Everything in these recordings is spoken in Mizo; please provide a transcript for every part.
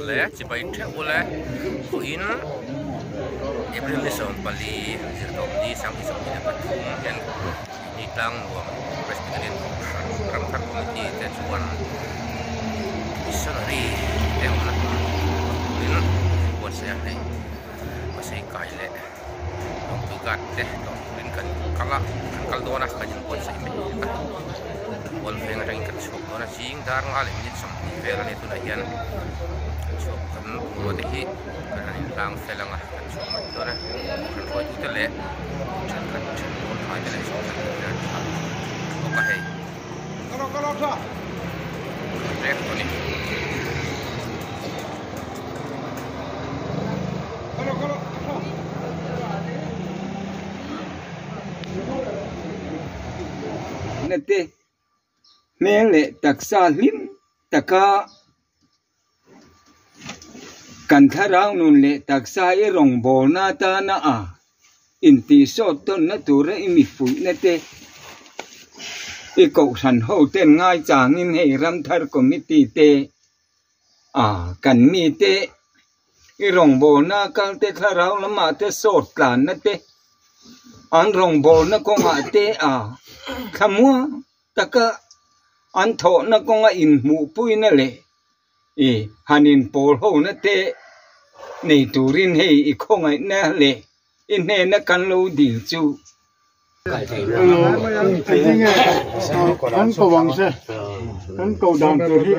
Awle chibai theuh ule pawhin April ni 14 zirtawpni 2023 hian ni tlang nuam Presbyterian Kohhran Ramthar Committee te chuan missionary te awmna hmun turin an buatsaih a hei pasei kai leh lawngpui guard te tlawh turin kan kal a kan kal dawn a kan inbuatsaih mek a mual veng atangin kan chhuak dawn a zing dar nga leh minute 20 vel a ni tunah hian kan chhuak kan bungrua te hi kan han inhlang fel ang a kan chhuak mai dawn a kan hruaitute leh thenkhat then pawl phai te leh sawm thenkhat te an tha bawk a hei rek tawh a ni. Na te hmel leh taksa hlim taka kan thlarau nun leh taksa i rawngbawlna atana a intihsawt tawnna tura i mifuihna te i kohhran ho ten ngaichangin hei Ramthar Committee te a kan mite i rawngbawlna kal te thlarau lamah te sawt tlanna te an rawngbawlna kawngah te a thlamuang taka an thawhna kawnga inhmuhpuina leh i han inpawl hona te nei turin hei i khawngaihna leh i hnena kan lo dil chu. Kan ko ang se kan ko dan tur hi.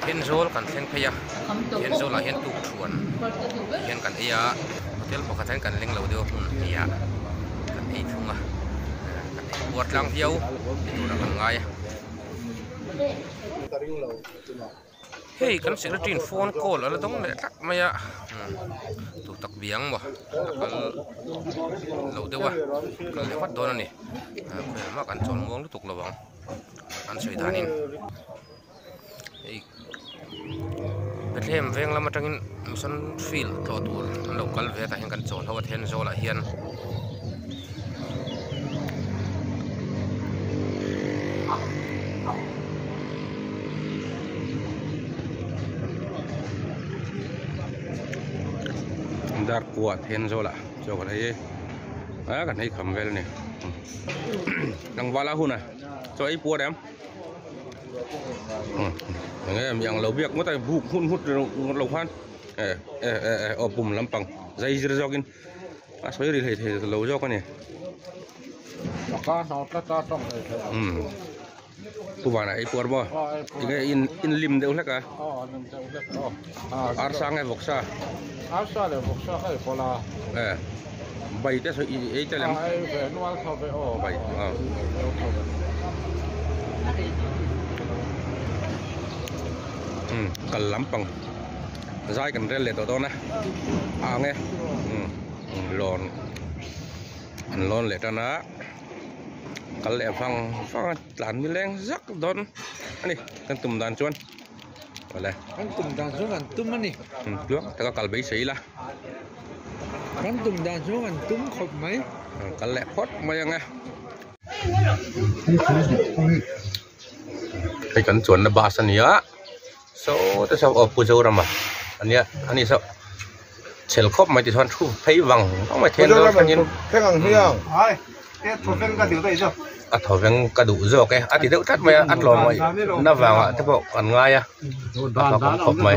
Thenzawl kan thleng phei a Thenzawl ah hian tukthuan hian kan ei a hotel pakhat hian kan leng lo deuh a hmun hnih ah kan ei thung a kan ei puar tlang viau ni turah kan ngai a. Hei kan secretary in phone call a la dawng leh tlat mai a tu tak biang maw a kal lo deuh a kal leh vat dawn a ni khawiah mah kan chawl muang lutuk lo ang an sawi danin hei Bethlehem veng lam atangin mission field tlawh tur an lo kal ve a tah hian kan chawl ho a Thenzawl ah hian. Dar kua Thenzawl ah chaw kan ei a kan ei kham vel a ni tlangval a hun a chaw ei puar em eng nge mi ang lo biak ngawt a buk nghut nghut ngawt lo khan e e e aw pum lampang zai zir zawk in. A sawi ri hlei thei lo zawk a ni. Pu Vana ei puar maw? Tinge in in lim deuh hlek a? Arsa nge vawksa? Arsa leh vawksa kha ei pawlh a. E bai te sawi i ei tel em? Ei ve nual tho ve aw. Bai a. Kal lampang. Zai kan rel leh tawh dawn a ang e lawn an lawn leh tan a kal leh vang vang a tlan ni leng zak dawn a ni kan tum dan chuan awle kan tum dan chuan kan tum a ni tluang taka kal beisei ila kan tum dan chuan kan tum khawp mai kal leh phawt mai ang e. Hei kan chuanna bus a ni a. Saw te saw aw Pu Zorama ania ani saw chhel khawp mai ti chuan thu phei vang vang mai then dawn thlengin thleng ang hmiang. A thawveng ka duh zawk e a ti deuh tlat mai a a tlawm ngaih na vangah te pawh kan ngai a a fak awm khawp mai.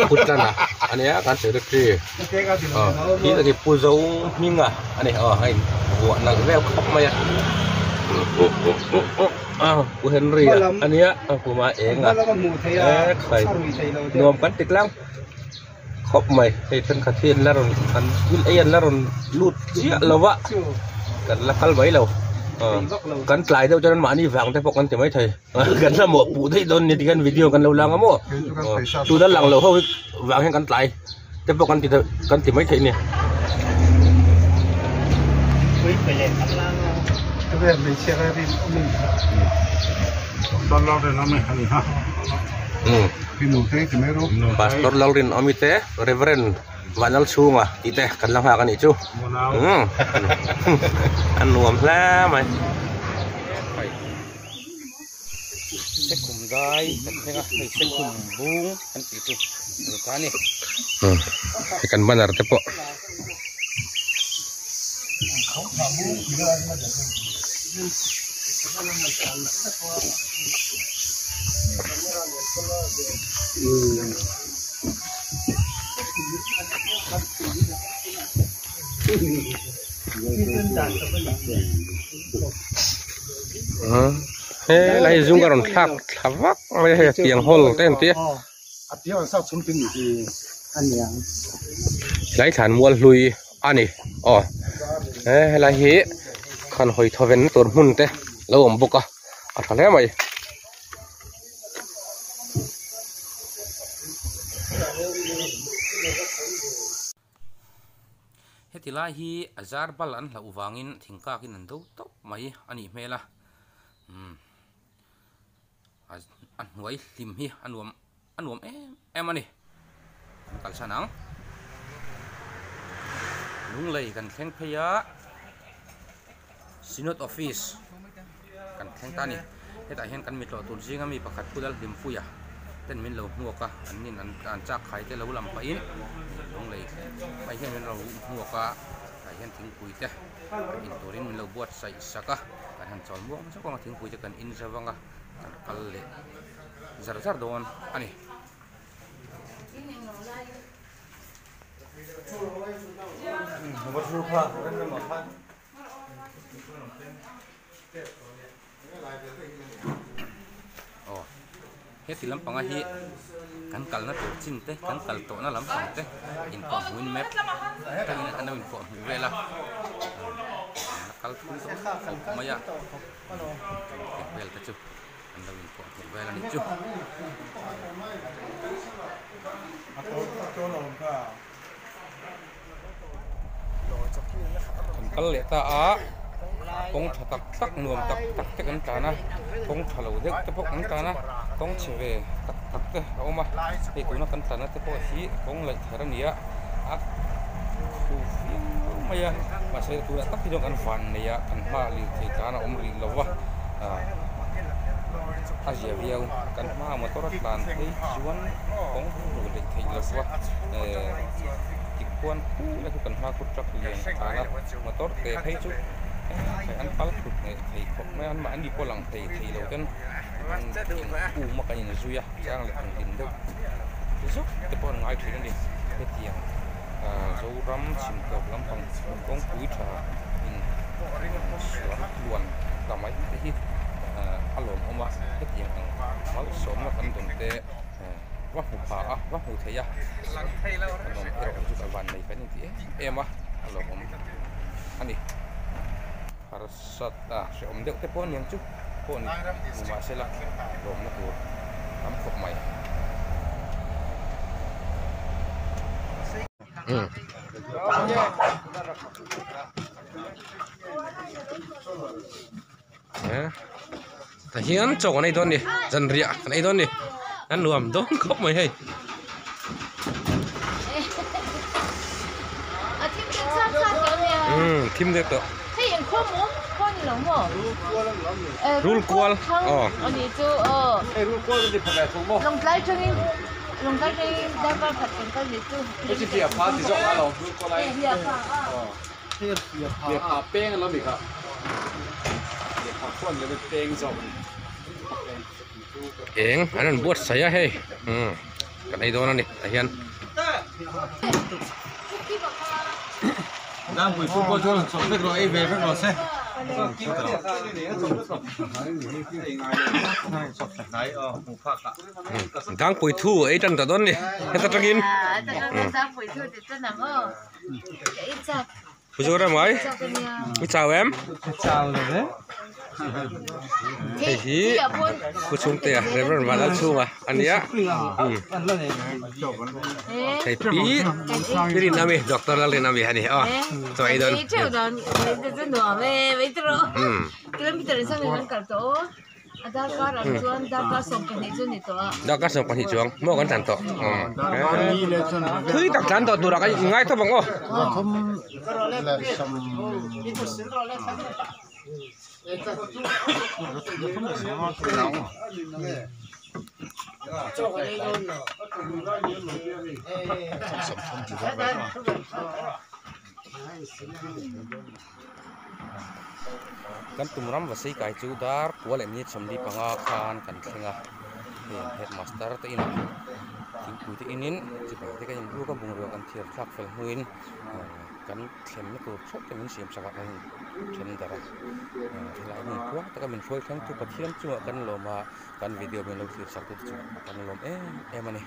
Putana a nia kan secretary aw khi tak hi Pu Zo Hminga a ni aw a in vuah nalh vel khawp mai a Pu Henry a a nia a kuma eng a e khai nuam kan ti tlang. Khawp mai hei thenkhat hi an la rawn an thil ei an la rawn lut chiah lo va kan la kal mai lo kan tlai deuh chuan mahni vang te pawh kan ti mai thei kan la mawhpuh daih dawn ni tikhian video kan lo lang a maw tuna lang lo ho hi vang hian kan tlai te pawh kan ti deuh kan ti mai thei a ni. Pastor Lalrinawmi te Reverend Vanlalchhunga tih te kan la nghak a nih chu a nuam hle mai. Sekhum dai kan thleng a hei sekhum bung kan tih chu a ni ta a ni. Hei kan banner te pawh. Helai zung a rawn thlak thla vak mai a hei a tiang hawl te an ti a. Helai thlan mual hlui a ni aw he helai hi khan hawi thawven na tur hmun te lo awm bawk a a tha hle mai. Heti lai hi a zar bal an hlauh vangin thingkak in an do tawp mai a nih hmel a umm. A hnuai hlim hi a nuam a nuam em em a ni kan kalsan ang lunglei kan thleng phei a synod office kan thleng ta a ni hetah hian kan mithlawh tur zinga mi pakhat pu Lalhlimpuia ten min lo hmuak a an nin an an chak khai te lo lam pahin lunglei hmai hian min lo hmuak a tah hian thingpui te in turin min lo buatsaih sak a. Kan han chawl muang zawk ang a thingpui te kan in zauh ang a kan kal leh zar zar dawn a ni. Aw heti lampanga hi kan kalna tur chin te kan kal tawhna lampang te inpawh hmuhin map atangin an lo inpawh hmuh vel a a kal thui tawh khawp mai a tih vel te chu an lo inpawh hmuh vel a nih chu. Kan kal leh ta a kawng tha tak tak nuam tak tak te kan tlan a kawng tha lo deuh te pawh kan tlan a kawng chhe ve tak tak te a awm a hei tuna kan tlan na te pawh hi kawng laih ther a ni a a khu viau mai a mahse tunah tak hi chuan kan van nei a kan hmaah lirthei tlan a awm rih lo va ah a zia viau kan hmaah motor a tlan phei chuan kawng hmuh hleih theih lo va eh. Tikhuan khu lai khu kan hma khu truck lian a tlan a motor te phei chu eh an pal thut ngei thei khawp mai a anmahni pawh lang thei thei lo ten an in um a kan inzui a chang leh ang din deuh zuk te pawh an ngai thin a ni hetiang ah Zoram chhim tawp lampang kawngpui tha in suar tluan ta mai te hi ah a lawmawm a hetiang ang malsawmna kan dawn te. Va hmu pha a va hmu thei a a nawm erawh chu ka van nei kan inti em em a a lawmawm a ni harsat a hrehawm deuh te pawh aniang chu pawh ni mahsela lawmna tur tam khawp mai. Tah hian chaw kan ei dawn a ni zanriah kan ei dawn a ni a nuam dawn khawp mai hei. Umm thim deuh tawh. Rul kual aw. Eng an rawn buatsaih a hei umm kan ei dawn a ni tah hian. Dangpui thu ei tan ta dawn a ni heta tangin Pu Zura mai i chau em? Hei hi Pu Chhungtea Reverend Vanlalchhunga a nia hei pi pi Rinami Doctor Lalrinami a ni aw chaw ei dawn. Darkar 12 chuang maw kan tlan tawh thui tak tlan tawh turah kan inngai tawp ang aw. Kan tum ram va sei kai chu dar kua leh minute 45 khan kan thleng a hei an headmaster te inah thingpui te inin chibai te kan inbuk a bungrua kan thiar thlak fel hnuin kan thlenna tur theuh te min siam sak a kan in then darh a helai hmun tluang taka min hruai thleng tu Pathian chungah kan lawm a kan video min lo thlir sak tu te chungah kan lawm em em a ni.